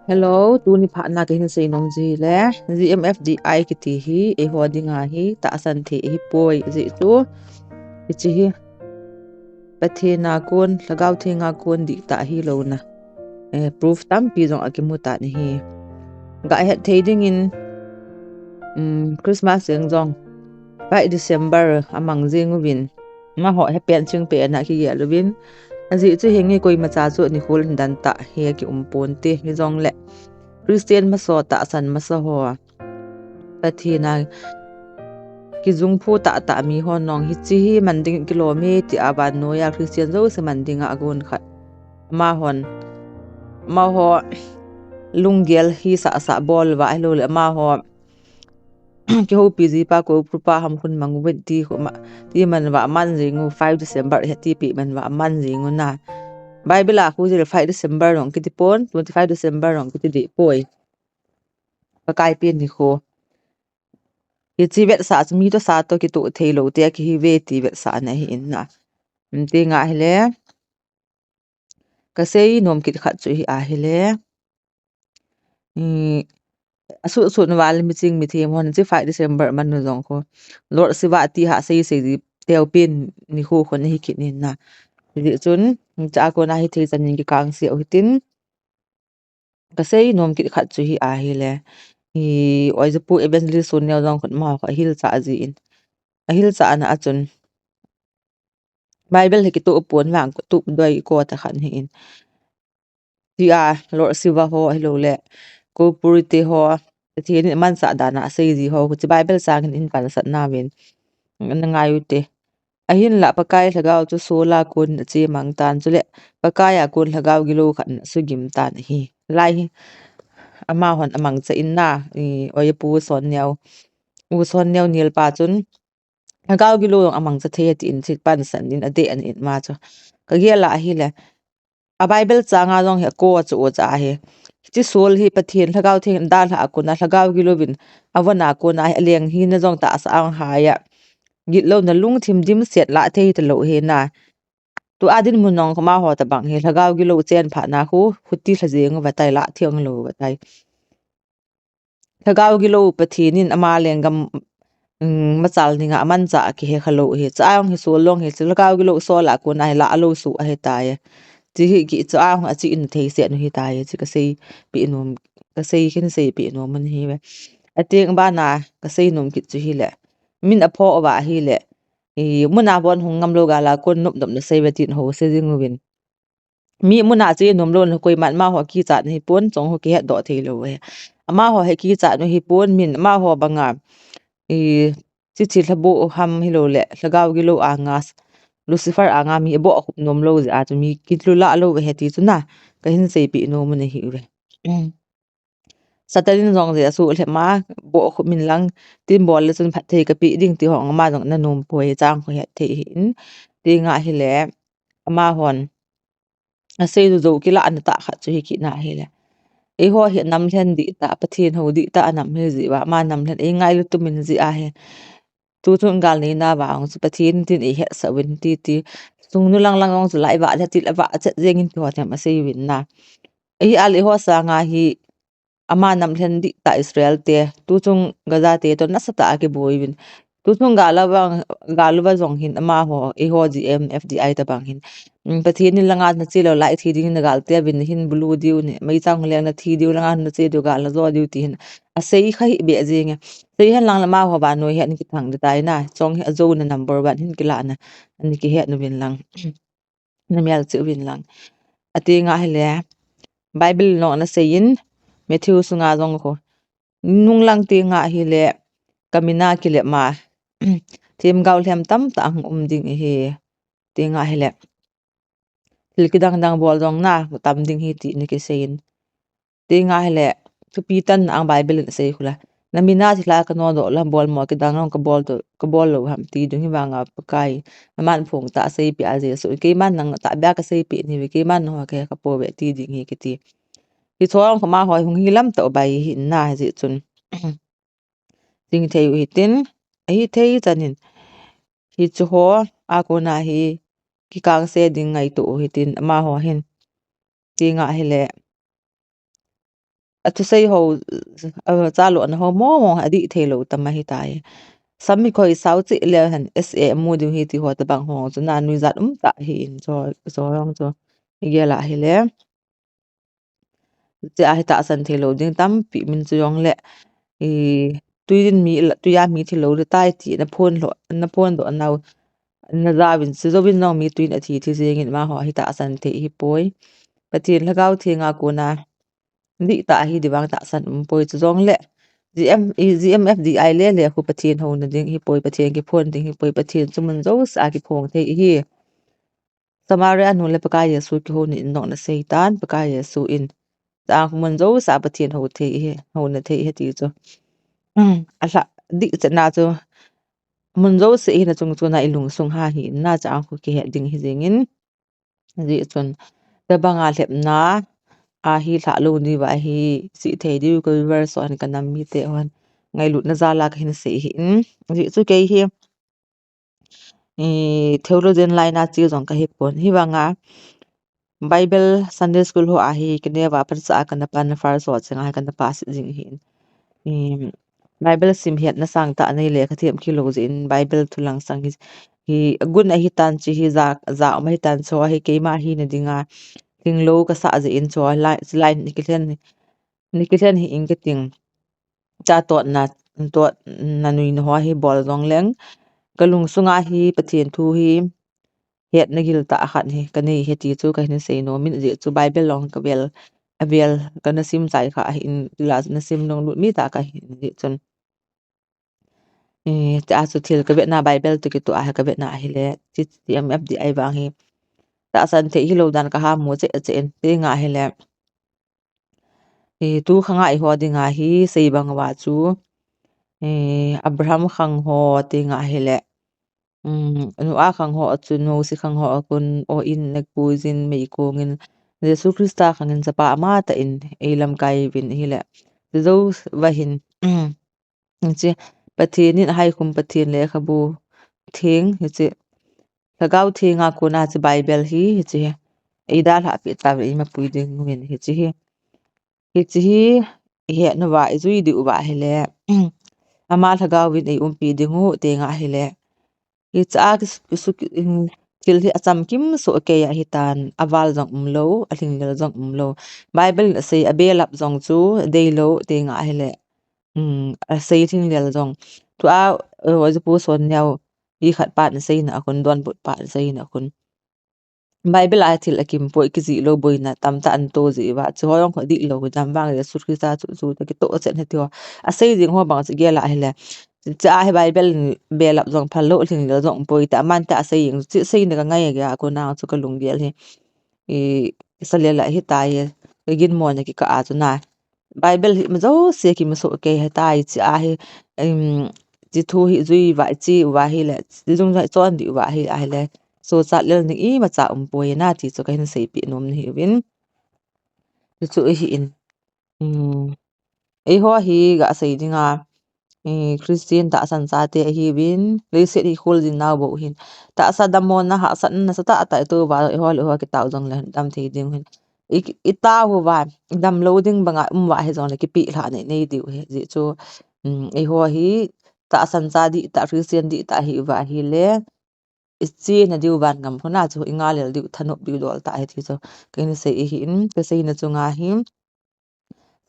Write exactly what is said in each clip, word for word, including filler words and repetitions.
Hello, tuni phatna kahin seinom ji le, G M F D I kiti hi, eiho dinga hi, tahsan thei ahipoi, ajeh chu, hiche hi, Pathen a kon, Lhagao Theng a kon dihtah ahilouna, eh, proof tampi jong akimu tan ahi. Gahet thei dingin, um, Christmas jeng jong, five December amang jeng uvin, amaho hi pen ching pen a kigel uvin, ajeh chu hinge koimacha chu nikho le nidan tah hi akium ponte, hijongle, Christian masa ho, tahsan masa ho, Pathen a kijungphu tahtah mi hon jong hiche hi man ding kilom e tia vannoiya Christian jouse man dinga agon khat. Amahon, amaho lunggel hisah sah bol uva ahiloule amaho kihoupi jipa Koupur pa ham khun mang uvin ti khu ma, ti man uva aman jeng u, five December hi tipeh man uva aman jeng u na. Bible a khu jile five December jong kiti pon, twenty-five December jong kiti deh poi. Pakai pen nikho. Hiche vetsah chu mi toh sa toh kitoh theilou tia kihi uve ti vetsahna ahi in na. Tenga hile, kasei nom kit khat chu hi ahile, asuhsut uva le miching mithem hon hiche five December man u jong khu, Lord Shiva ti ha sei sei ji teu pen nikho khu ahi kit in na. Hijeh chun, hiche a kona hithei chan in kikangse u hitin, kasei nom kit khat chu hi ahile, hi, Oijapu Evangelist Sonneo jong khun amaho khu ahilchah jin, ahilchahna a chun, Bible hi kitoh pon vang kitoh doi koi ta khat ahin, tia Lord Shiva ho ahiloule Koupur te ho, Pathen in amansah dan a asei ji ho khu hiche Bible chang in hin pansat nauvin, nangai ute. Ahinla Pakai Lhagao chu sol a kon in ache mang tan, chule Pakai a kon Lhagao gilou khat in asugim tan ahi. Lai hi amahon amangcha in na, i, Oijapu Sonneo, U Sonneo nelpa chun, Lhagao gilou jong amangcha thei ahi tin hiche pansat in adeh in ama chu. Kagel a ahile, a Bible changa jong hi ako a chu o cha ahi. Hiche sol hi Pathen Lhagao Theng in dalhah a kona Lhagao gilouvin avon a kona hi aleng hina jong tahsa a ahai a, gitlouna lungthim dimset lah thei talou ahi na. Tua dinmun jong amaho tobang hi Lhagao gilou chen phatna khu, khuti lha jeng uva tai, lah thei lou uva tai. Lhagao gilou Pathen in ama lenggam, um, machal dinga amanchah a kihe khalou ahi. Chua jong hi sol jong hi chu Lhagao gilou sol a kona hi lah lou soh ahitai. Hiche hi kichua jong achih in theiset u ahitai, hiche kaseipeh nom, kasei khin seipeh nom u ahiuve. Ateng bana kasei nom kit chu hile, min aphoh uva ahile, i, muna bon hung ngamlou gal a kon nopnop nasei uve tin ho sei jing uvin. Mi muna che nomlou na koiman amaho kichat na hipon, chong ho kihetdoh theilou ahi. Amaho hi kichat na hipon, min amaho banga, i, chichi lhaboh ham hiloule Lhagao gilou anga, Lucifer anga mi abohkhup nomlou jeh a chu mi kilhulah lou ahi ti chu na, kahin seipeh nom u ahiuve. Satan in jong jeh a asuh lhep ma, bohkhup in lang, tin bol le chun phatthei kapeh ding ti ho ama jong ana nom poi, chang khu het thei ahin, tenga hile, amahon asei jou jou kilahna tah khat chu hi kit na hile, eiho hi nam lhen dihtah, Pathen hou dihtah a nam hi jeh uva, ama nam lhen eingailu tum in jeh ahi. Tuchung gal neina vang chu Pathen tin eihetsah uvin titi, sungnu lang lang jong chu la ivah le til avah chet jeng in ti ho them asei uvin na. Ahile eiho sanga hi ama nam lhen dihtah Israel te, tuchung Gaza te toh nasatah a kiboi uvin. Tuchung gal uva, gal uva jong hin amaho, eiho G M F D I tobang hin, um, Pathen in langa nache lou lai thi ding in nagal te uvin, nahin bulu diu, meichang leng nathi diu, langa nache diu, gal najo diu ti hin asei kha hih beh jenge. Sei hen lang le amaho vannoi hi ana kithang ding tai na, chong hi ajouna number one hin kilahna ana kihet uvin lang. Namelchih uvin lang. Atenga hile, Bible in jong ana seiyin, Matthew sunga jong khu, nung lang tenga hile, kamina kilep ma, themgao lhem tamtah ahung um ding ahi, tenga hile, thil kidang dang bol jong na tam ding ahi ti ana kiseiyin. Tenga hile, thupi tah a Bible in asei khu le, namina thilha kanodoh le bolmo kidang jong kabol lou, kabol lou ham ti ding ahi vanga Pakai, naman phong tah a seipeh a Jesu, keiman nang tahbeh a kaseipeh nahiuve, keiman nangho kahe kapouve ti ding ahi kiti. Hiche jong khu amaho hung hilam tah u bai ahin na, hijeh chun ching thei u hitin, ahithei chan in hiche ho a kona hi kikangse ding ngaito u hitin amaho hin. Tenga hile, athusei ho, a, chalona ho mong mong adih thei lou tam ahitai. Sam hi koi sao cheh le hen S A mu diu hi ti ho tabang ho chu na nuijat um tah ahin chu, chu jong chu igel a ahile. Chea hi tahsan thei lou ding tampi min chu jong le, i, tui din mi, tui a mi thi lou ding tai ti na phon lo, na phondoh nau, na jaovin, chu jouvin jong mi tuin athi thi jengin amaho hi tahsan thei hipoi. Pathen Lhagao Thenga kona dihtah ahi ding vang tahsan umpoi, chu jong le G M, i, G M F D I le le khu Pathen houna ding hipoi, Pathen kiphon ding hipoi, Pathen chu mun jousea kiphong thei ahi. Samaria nu le Pakai Jesu kihouna in jong ana seitan, Pakai Jesu in, chang mun jousea Pathen hou thei ahi, houna thei ahi ti chu. Um, alhah dih chetna chu, mun jouse hina chung chuna ilungsung ha hi in na chang khu kihet ding hi jengin. Ajeh chun, tabanga lhepna ahi lhah lou diuva hi, chih thei diu ka viewers hon, ka nam mite hon ngailutna jal a kahin sei ahin. Ajeh chu kei hi, i, theologian line a che jong kahipon. Hivanga Bible Sunday School ho a hi kaneo a pat cha a kana pan, first ho chenga hi kana pass jing ahin. I, Bible sim hetna sangtah nei le kathem kit lou jeh in Bible thu langsang hi, hi agun ahitan, chu hi ja, ja um ahitan, chu hi keima hina dinga lhinglou kasah jeh in chu line, line nikilhen, nikilhen hi in kating. Cha totna, totna nuina ho hi bol jong leng, kalungsunga hi Pathen thu hi hetna giltah khat hi kanei ahi ti chu kahin seinom in, ajeh chu Bible jong kavel, avel kana sim chai kha ahin, tila chu na sim nung lut mi tah kahin, ajeh chun, i, chea chu thil kavetna Bible toh kitoh a hi kavetna ahile, G M F D I vang hi tahsan thei hilou dan kaha mu cheh cheh in, tenga ahile, i, tu khanga eiho dinga hi sei bang uva chu, i, Abraham khang ho, tenga ahile, um, Noah khang ho a chun, Mose khang ho a kon, o in, na ku jin, meikong in, Jesu Christa khang in, chapa amatah in eilamkai uvin ahile, chu jouva hin, hiche Pathen in ahaikhum Pathen lekhabu theng, hiche Lhagao Thenga kona hiche Bible hi, hiche hi eidalhah peh tauvin eimapui ding uvin, hiche hi, hiche hi ihet nauva, ijui diu va ahile, ama Lhagao vin eiumpi dingu, tenga ahile, hiche a ki, ki, ki, thil hi achamkim soh kei ahitan, aval jong umlou, alhinglel jong umlou. Bible in asei, abelap jong chu deilou, tenga ahile, um, asei lhinglel jong. Tua, eh, Oja Pu Sonneo, i khat pan aseina a kon, donbut pan aseina a kon, Bible a thil akimpoi, kijih lou boina tamtah ana to jeh uva, chu ho jong khu adih lou dam vang, Jesu Christa chu, chu toh kitoh chet ahi ti ho asei jing ho bang chu gel a ahile, chea hi Bible in belap jong phal lou, lhinglel jong umpoi tia aman tia asei jeng chu, chu seina kangai a, kona chu kalunggel hi, i, salel ahitai, kaginmona kikah a chu na. Bible hi ima jouse kimasoh kei ahitai, chea hi, um, hiche thu hi ijui uva, iche uva ahile, ijung jong ichon diu va ahi, ahile, sochat lel ding imacha umpoi na ti chu kahin seipeh nom nahiuvin. Hichu ahin, um, eiho hi gasei dinga, i, Christian tahsan chate ahiuvin, leiset hi kholjin nau bou ahin, tahsa dammona, hahsatna nasatah tah ito uva, eiho le eiho kitao jongle dam thei ding ahin, i, itao uva, damlou ding banga um uva hijongle kipeh lhah nei nei diu ahi, ajeh chu, um, eiho hi tahsan cha dihtah, Christian dihtah ahiuva ahile, ichena diu vangam khona chu ingailel diu, thanop diu dol tah ahi ti chu kahin sei ahin, kaseina chunga hi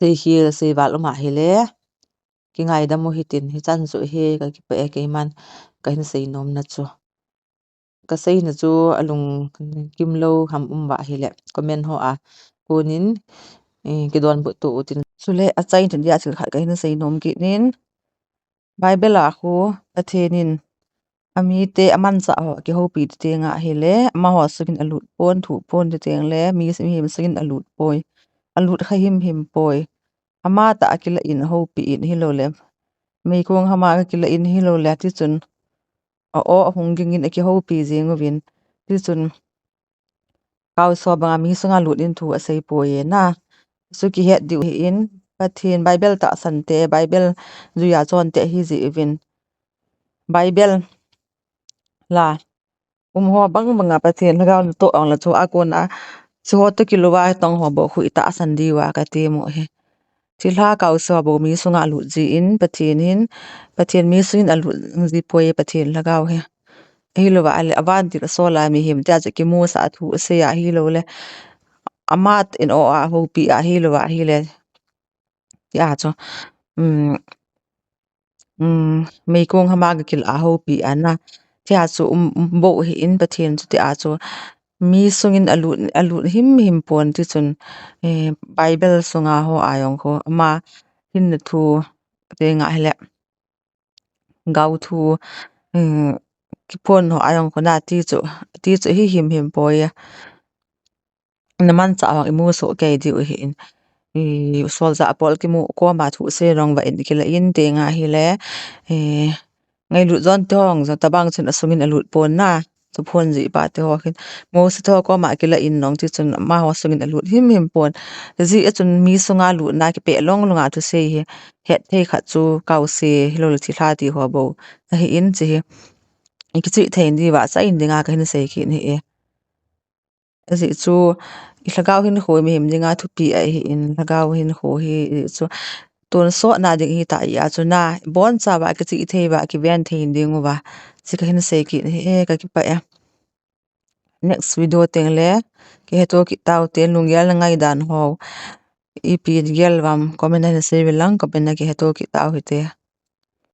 seikhel seival um ahile kingaidam u hitin, hichan chu hi kakipah e, keiman kahin seinomna chu. Kaseina chu alungkim lou ham um uva ahile comment ho a konin, eh, kidonbut to utin. Chule achaina dia thil khat kahin seinom kit in, Bible a khu Pathen in amite amanchah ho akihoupi tenga ahile, amaho sungin alut pon, thuh pon ti tengle, mi, mihem sungin alut poi. Alut kha himhim poi. Amatah akilah in, ahoupi in ahiloule, meikong hama akilah in ahiloule, tichun a-o ahung ging in akihoupi jeng uvin, tichun kaoso banga mi sunga lut in thu asei poi e na. Chu kihet diu ahin, Pathen Bible tahsan te, Bible juia chon te ahijeh uvin, Bible la umho bang banga Pathen Lhagao natoh jongle chu akona chuho toh kilouva tongho bou khu itahsan diuva katemu ahi. Thilha kaose ho bou mi sunga alut jin, Pathen hin, Pathen mi sungin alut ji poi Pathen lhagao hi. Ahilouva ahile, avantil asol a mihem tia chu kimusah thu asei ahilouleh, amat in o a houpi ahilouva ahile, tia chu, um, um, meikong hama gakil a houpi ana, tia chu um, um bou ahin Pathen chu tia chu, mi sungin alut, alut himhim pon ti chun, eh, Bible sunga ho a jong khu, ama hinna thu, tenga hile, gao thu, um, kiphon ho a jong khu na ti chu, ti chu hi himhim poi a. Na manchah vang imu soh kei diu ahin. I, solchah apol kimu koma thusei jong va in kila in tenga hile, eh, ngailut jon te ho jong tabang chun asungin alut pon na. Chu phon jih pa te ho hin. Mosi te ho koma kila in jong ti chun amaho sungin alut himhim pon. Jeh a chun mi sunga lutna kipeh long longa thusei hi. Hetthei khat chu kaose hilou le thilha ti ho bou ahin chu hi. I kichih thei in diuva sa in dinga kahin sei kit ahi e. Ajeh chu, i lhagao hinkho mihem dinga thupi ahin, lhagao hinkho hi, ajeh chu, tonsotna ding hita ahia chu na, bonchauva kichih theiuva kiven thei ding uva, chu kahin sei kit ahi e, kakipah e. Next video teng le, kiheto kit taute, lunggel na ngaidan ho, ipi gel uvam, comment a hin sei uvin lang, comment a kiheto kit tau hite.